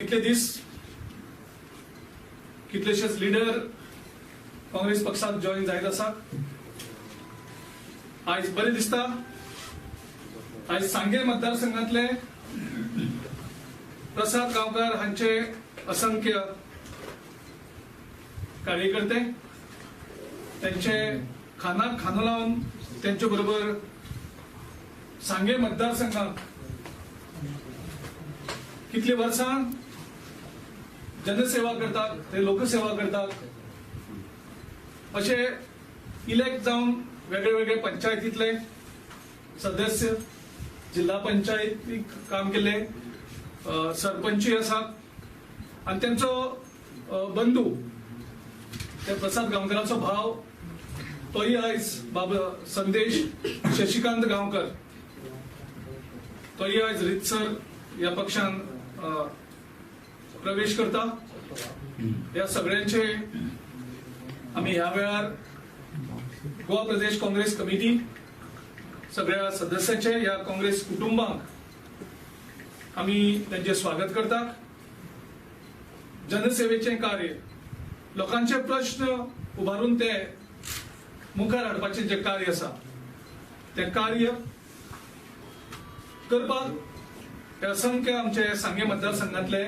इतले दीस कितलेशेच लिडर काँग्रेस पक्षात जॉईन जायत आसात. आयज बरें दिसता, आयज सांगे मतदारसंघातले प्रसाद गांवकार हांचे असंख्य कार्यकर्ते त्यांचे खांदाक खांदो लावन त्यांचे बरोबर सांगे मतदारसंघात कितली वर्सां जनसेवा करतात, ते लोकसेवा करतात. अशे इलेक्ट जावन वेगळे वेगळे पंचायतीतले सदस्य, जिल्हा पंचायतीक काम केल्ले, सरपंचूय आसात आनी तेंचो बंधू, ते प्रसाद गांवकराचो भाव, तोय आयज बाब संदेश शशिकांत गांवकर, तोय आयज रितसर ह्या पक्षान प्रवेश करता. ह्या सगळ्यांचे आमी ह्या वेळार गोवा प्रदेश काँग्रेस कमिटी सगळ्या सदस्यांचे, ह्या काँग्रेस कुटुंबांक आमी त्यांचे स्वागत करतात. जनसेवेचें कार्य, लोकांचे प्रश्न उबारून ते मुखार हाडपाचें जें कार्य आसा तें कार्य करपाक हे असंख्य आमचे सांगे मतदारसंघातले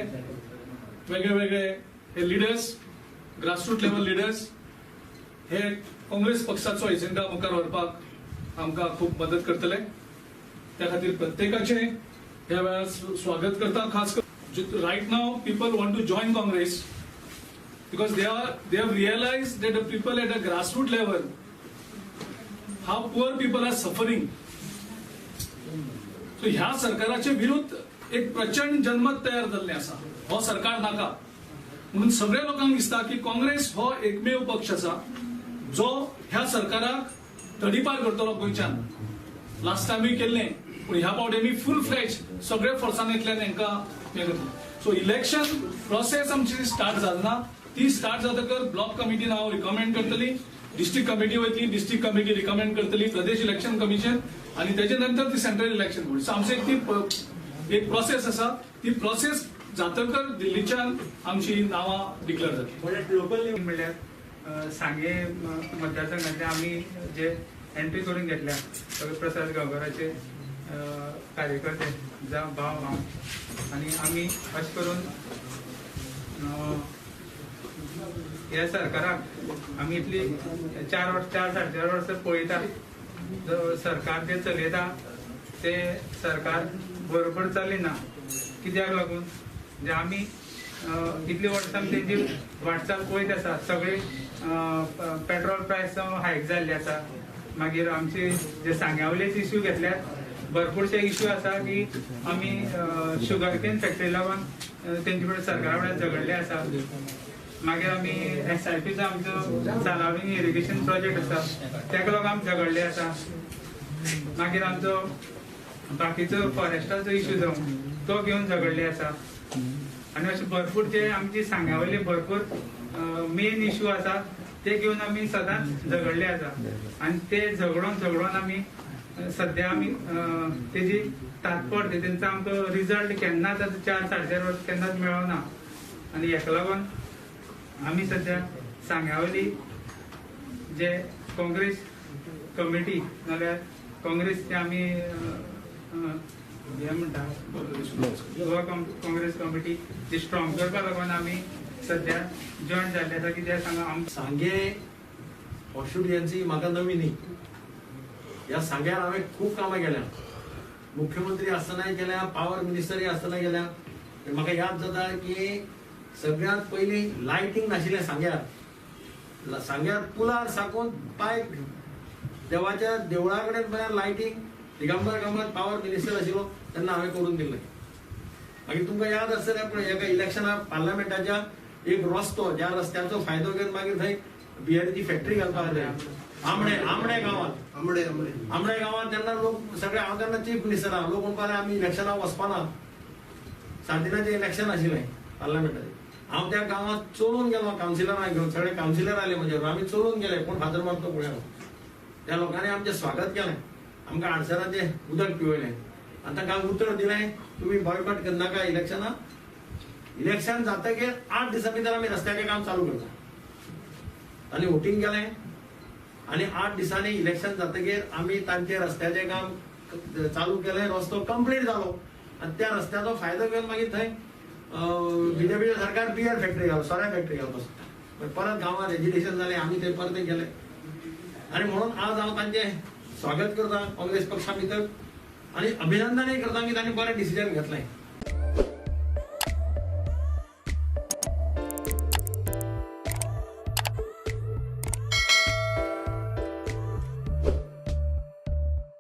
वेगळे वेगळे हे लिडर्स, ग्रासरूट लेवल लिडर्स हे काँग्रेस पक्षाचो एजेंडा मुखार व्हरपाक आमकां खूब मदत करतले. त्या खातीर प्रत्येकाचे ह्या वेळार स्वागत करता. खास करून right now people want to join Congress because they have realized that the people at a grassroots level, how poor people are suffering. So ह्या सरकाराचे विरुद्ध एक प्रचंड जनमत तयार जाल्लें आसा. हो सरकार नाका म्हणून सगळ्या लोकांक दिसता की काँग्रेस हो एकमेव पक्ष आसा जो ह्या सरकाराक तडीपार करतलो गोंयच्यान. लास्ट टायमूय केल्लें, पूण ह्या फावटी आमी फूल फ्लॅज सगळे फोर्सान येतल्यान हेंकां हें करतले. सो इलेक्शन प्रोसेस आमची स्टार्ट जाली ना. ती स्टार्ट जातकर ब्लॉक कमिटीन हांव रिकमेंड करतली, डिस्ट्रिक्ट कमिटी वयतली, डिस्ट्रिक्ट कमिटी रिकमेंड करतली प्रदेश इलेक्शन कमिशन आनी तेजे नंतर ती सेंट्रल इलेक्शन बोर्ड. सो आमची एक ती एक प्रोसेस आसा. ती प्रोसेस जातकर दिल्लीच्यान आमची नांवां डिक्लेअर जातली. म्हणल्यार लोकल म्हणल्यार सांगे मतदारसंघातले आमी जे एंट्री करून घेतल्या, सगळे प्रसाद गांवकाराचे कार्यकर्ते जावं भाव हांव आनी आमी अशें करून ह्या सरकाराक आमी इतली 4 वर्स, 4 साडे 4 वर्सां पळयता. जो सरकार जे चलयता ते सरकार बरोबर चलिना. कित्याक लागून जे आमी इतली वर्सां आमी तेंची वाटचाल पळयत आसा. सगळे पेट्रोल प्रायस हायक जाल्ले आसा. मागीर आमचे जे सांग्यावयलेच इश्यू घेतल्यात, भरपूरशे इश्यू आसा की आमी शुगर केन फॅक्टरी लागून तेंचे कडेन, सरकारा कडेन झगडले आसा. मागीर आमी एसआयपीचो आमचो सालावली इरिगेशन प्रोजेक्ट आसा, तेका लागून आमी झगडले आसा. मागीर आमचो बाकीचो फॉरेस्टाचो इश्यू जावं, तो घेवन झगडले आसा. आनी अशे भरपूर जे आमची सांग्यावयले भरपूर मेन इश्यू आसा, ते घेवन आमी सदांच झगडले आसा. आनी ते झगडोन झगडोन आमी सद्या आमी तेजी तात्पर्य, तेंचो आमकां रिजल्ट केन्नाच आतां 4 साडे 4 वर्स केन्नाच मेळना. आनी हेका लागून आमी सद्या सांग्यावयली जे काँग्रेस कमिटी नाल्यार काँग्रेस जे आमी हे म्हणटा, गोवा काँग्रेस कमिटी जी स्ट्रॉंग करपा लागून आमी सद्या जॉईन जाल्ले आसा. कित्याक सांगा आम सांगे कॉन्स्टिट्युएन्सी म्हाका नवी न्ही. ह्या सांग्यार हांवें खूब कामां केल्या. मुख्यमंत्री आसतनाय केल्या, पावर मिनिस्टरय आसतना केल्या. म्हाका याद जाता की सगळ्यांत पयलीं लायटींग नाशिल्लें सांग्यार. सांग्यार पुलार साकून पायप देवाच्या देवळा कडेन पर्यंत lighting Digambar Kamat power minister आशिल्लो तेन्ना हांवें करून दिल्लें. मागीर तुमकां याद आसतलें, पूण एका इलेक्शनाक पार्लमेंटाच्या एक रस्तो, ज्या रस्त्याचो फायदो घेवन मागीर थंय बियरीची फॅक्टरी घालपाक जाय आमणे आमणे गांवांत. आमडे, आमडे. आमणे गांवांत. तेन्ना लोक सगळे, हांव तेन्ना चीफ मिनिस्टर आहा, लोक म्हणपाक लागले आमी इलेक्शनाक वचपाना. सार्दिनाचें इलेक्शन आशिल्लें पार्लमेंटाचें. हांव त्या गांवांत चलून गेलो कावन्सिलरांक घेवन. सगळे कावन्सिलर आयले म्हजे, आमी चलून गेले. कोण फातर मारतो पळय. त्या लोकांनी आमचें स्वागत केलें, आमकां आडसराचें उदक पिवयलें आनी तांकां उतर दिलें, तुमी बॉयकॉट करनाका इलेक्शनां. इलेक्शन जातकीर 8 दिसां भितर आमी रस्त्याचें काम चालू करता. तांणी वोटींग केलें आनी 8 दिसांनी इलेक्शन जातकीर आमी तांचे रस्त्याचें काम चालू केलें, रस्तो कंप्लीट जालो आनी त्या रस्त्याचो फायदो घेवन मागीर थंय बीजेपीचे सरकार बियर फॅक्टरी घालो, सोऱ्या फॅक्टरी घालपाक सोदता. परत गांवांत एजिटेशन जालें, आमी थंय परते गेले आनी म्हणून आज हांव तांचें स्वागत करता काँग्रेस पक्षा भितर आनी अभिनंदनय करता की तांणी बरें डिसिजन घेतलें.